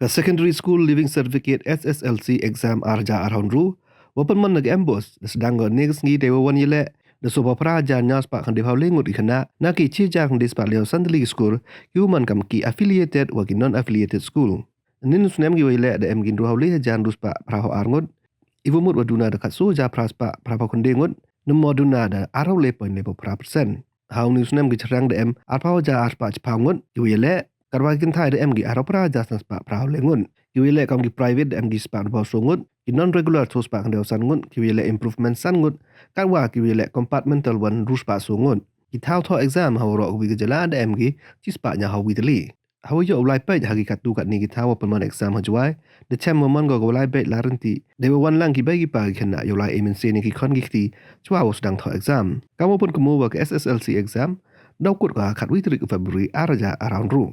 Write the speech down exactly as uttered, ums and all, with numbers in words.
Ka Secondary School Leaving Certificate, S S L C, exam ar hajar arphaw ynru wa pynman na ka MBOSE da sdang ko ynne ka sngi deiwa wan yaleh da soo phaw phra hajar ynñiaw spah khyndai phaw le ngut ki khynnah na ki chi hajar khyndai spah le san tylli ki skur, kiwa man kam ki affiliated wa ki non-affiliated school. Ynnin u snem kiwa yaleh da em ki ynru phaw le hajar ynru spah phra phaw ar ngut, iwa mut wa duna da khatsoo hajar phra spah phra phaw khyndai ngut, namo duna da arphaw le point le phaw phra percent. Ha uni u snem ki chynrang da em arphaw hajar ar spah chiphaw ngut kiwa yaleh, katwa ki kynthai da em ki arphaw phra hajar san spah phra phaw le ngut. Kiwa yaleh kam ki private da em ki spah ynru phaw soo ngut, ki non-regular soo spah khyndai phaw san ngut, kiwa yaleh improvement san ngut, katwa kiwa yaleh compartmental wan ynru spah soo ngut. Ki thaw thoh exam ha waroh kawi ka jylla da em ki chi spah ynñiaw phaw wi tylli. Hawa yoh u lai peit ha ki kattu katni ki thaw wa pynman exam ha Jowai, da chem wa man ko kawa lai beit lai ryntih deiwa wan lang ki bei ki pa ki khynnah yow lai e mynsien ya ki khon ki kti chwa wow sdang thoh exam. Kamwa pynkynmoo wa ka S S L C exam daw kut ko ha khatwi tarik u February ar hajar arphaw ynru.